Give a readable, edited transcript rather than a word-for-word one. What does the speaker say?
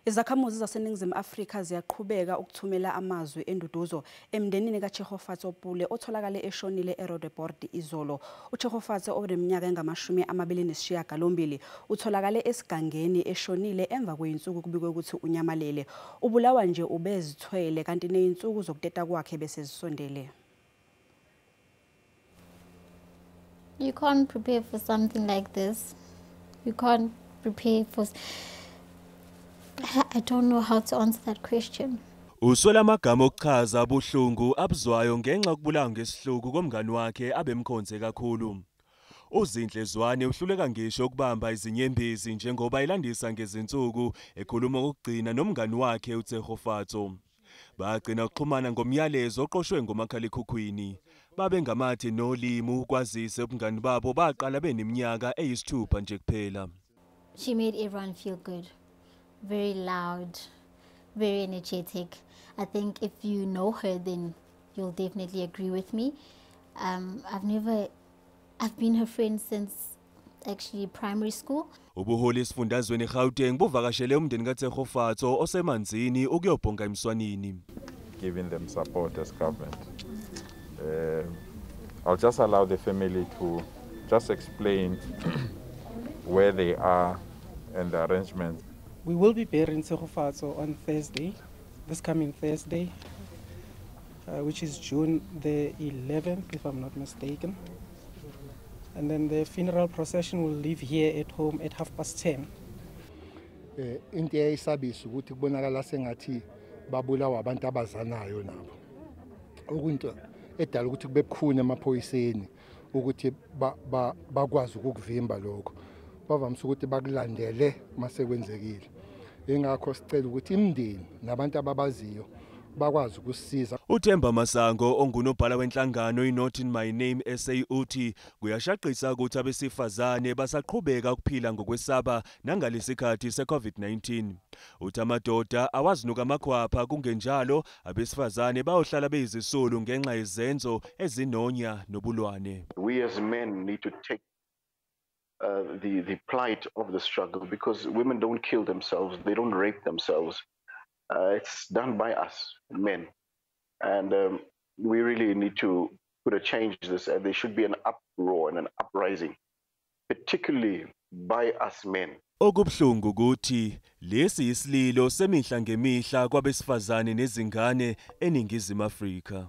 Izakhamuzi zaseNingizimu Afrika ziyaqhubeka ukuthumela amazwi enduduzo emndenini kaTshegofatso Pule otholakale eshonile eRoodepoort izolo. uTshegofatso oneminyaka engama-28 utholakale esigangeni eshonile emva kweyinsuku kubikwe ukuthi unyamalele. Ubulawa nje ubezithwele kanti neyinsuku zokuteta kwakhe bese zisondele. You can't prepare for something like this. You can't prepare for... I don't know how to answer that question. Uswela amagama okuchaza ubuhlungu abuzwayo ngenxa yokubulawa ngesihluku komngani wakhe abemkhonze kakhulu. UZinhle Zwane uhluleka ngisho ukubamba izinyembezi njengoba elandisa ngezinsuku ekhuluma ngokugcina nomngani wakhe uTshegofatso. Bagcina ukuxhumana ngomyalezo oqoshwe ngomakhalekhukhwini. Babengamathe nolimi ukwazise ubungani babo baqala beneminyaka eyisithupha nje kuphela. She made everyone feel good. Very loud, very energetic. I think if you know her, then you'll definitely agree with me. I've been her friend since actually primary school. Ubuholi esifundazweni eGauteng buvakashele umndeni kaTshegofatso osemanzini ukuyobhonga emswanini. Giving them support as government. I'll just allow the family to just explain where they are and the arrangements. We will be burying Tshegofatso on Thursday, this coming Thursday, which is June the 11th, if I'm not mistaken. And then the funeral procession will leave here at home at 10:30. Into eyayisabisa ukuthi kubonakala sengathi babulawa abantu abazanayo nabo. Okunto edala ukuthi kube bukhuni emaphoyiseni ukuthi bakwazi ukukuvimba lokho. Bavamise ukuthi bakulandele masekwenzekile. Ingakho sicela ukuthi imindeni nabantu ababaziyo bakwazi ukusiza. uThemba Masango ongunobhala wenhlangano iNot in My Name SA uthi kuyashaqisa ukuthi abesifazane basaqhubeka ukuphila ngokwesaba nangalesikhathi seCovid-19. Uthi amadoda awazinuka amakhwapha kungenjalo abesifazane bayohlala beyizisulu ngenxa yezenzo ezinonya nobulwane. We as men need to take the plight of the struggle, because women don't kill themselves, they don't rape themselves. It's done by us, men. And we really need to put a change to this. And there should be an uproar and an uprising, particularly by us men. Okubuhlungu ukuthi lesi isililo semihla ngemihla kwabesifazane nezingane eNingizimu Afrika.